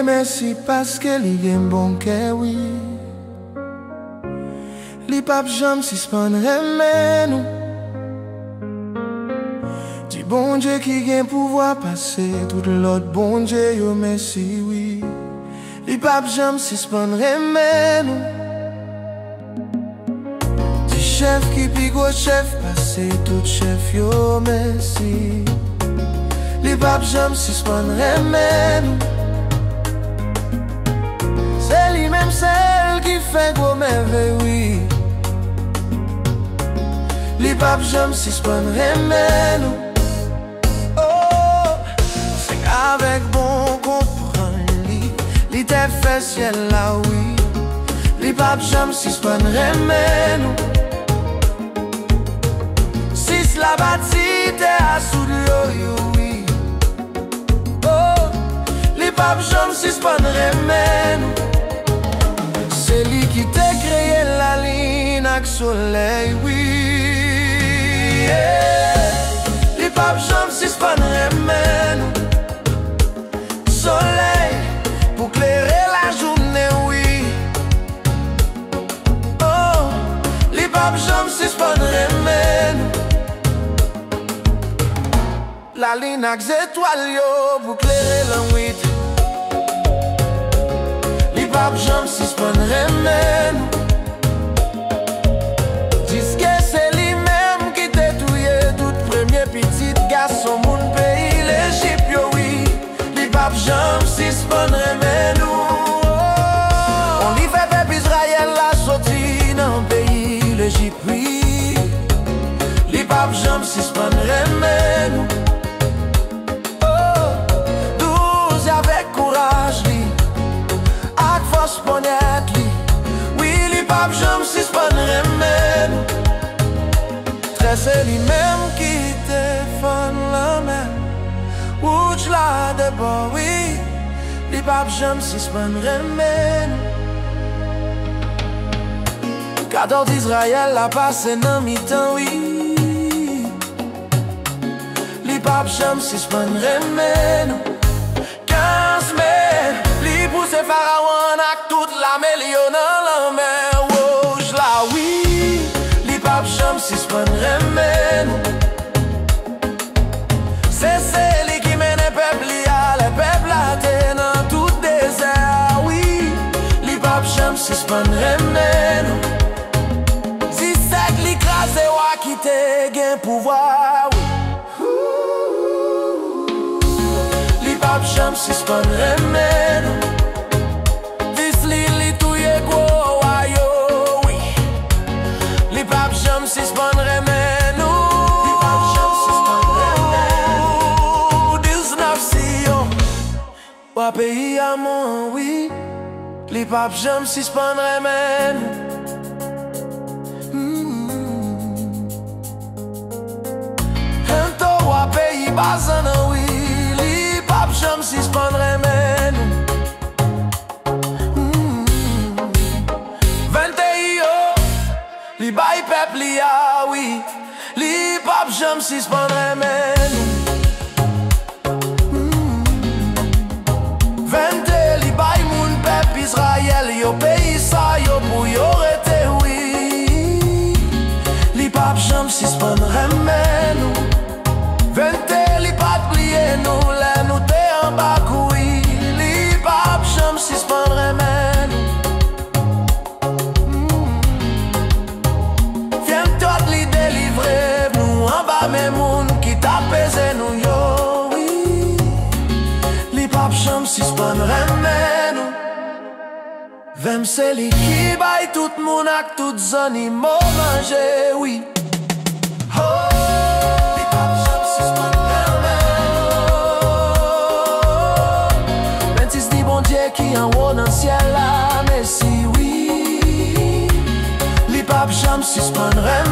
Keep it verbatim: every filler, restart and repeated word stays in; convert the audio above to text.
Mèsi paske li gen bon kè, wi. Li p ap janm sispann renmen nou. Di Bondye ki gen pouvwa pase tout lòt bondye yo mèsi, wi. Li p ap janm sispann renmen nou. Di chèf ki pi gwo chèf pase tout chèf yo mèsi. Li p ap janm sispann renmen nou. Se li menm sèl ki fè gwo mèvèy, wi. Li p ap janm sispann renmen nou. Oh, se avèk bon konprann li, li te fè syèl la, wi. Li p ap janm sispann renmen nou. Sis la bati tè a sou dlo yo, wi. Oh, li p ap janm sispann renmen nou. Se li ki te kreye lalin ak solèy, wi. Yeah. Li p ap janm sispann renmen nou. Solèy pou klere lajounen, wi. Oh, li p ap janm sispann renmen nou. Lalin ak zetwal yo pou klere lannwit. Li p ap janm sispann renmen nou. Jiske se li menm ki te touye tout premye pitit gason moun peyi Lejip yo, wi. Li p ap janm sispann renmen nou. Oh, li fè pèp Izrayèl la soti nan peyi Lejip, wi. Li p ap janm sispann renmen nou. Oh, douz avèk kouraj li, ak fòs ponyèt li. Wi, li p ap janm sispann renmen nou. Trè se li menm ki te fann lanmè wouj la de bò, wi. Li p ap janm sispann renmen nou. Katòz Izrayèl la pase nan mitan, wi. Li p ap janm sispann renmen nou. Kenz me, li pouse Farawon ak tout lame li yo nan lanmè wouj la, wi. Li p ap janm sispann renmen nou. Se, se li ki mennen pèp li a lè pèp la te nan tout dezè a, wi. Li p ap janm sispann renmen nou. Disèt li kraze wa ki te gen pouvwa, wi. Li p ap janm sispann renmen nou. Dis li, li touye gwo wa yo, wi. Li p ap janm sispann renmen nou. Li p ap janm sispann renmen nou. Diznèf Siyon, wa peyi Amon, wi. Li p ap janm sispann renmen nou. Mm. Anto, wa peyi Bazan an, wi. Li p ap janm sispann renmen nou. Mm. Venteyo, li bay pèp li a, wi. Li p ap janm sispann renmen nou. Mm. Vennde, li bay moun pèp Izrayèl yo peyi sa yo pou yo rete, wi. Li p ap janm sispann renmen nou. Vennde, li pa t bliye nou lè nou te anba kou, wi. Li p ap janm sispann renmen nou. Mm. Vennde, li delivre nou anba men moun ki t ap peze nou yo, wi. Li p ap janm sispann renmen nou. Venn, se li ki bay tout moun ak tout zannimo manje, wi. Oh, li p ap janm sispann renmen nou. Vennsis, di Bondye ki anwo nan syèl la mèsi, wi. Li p ap janm sispann renmen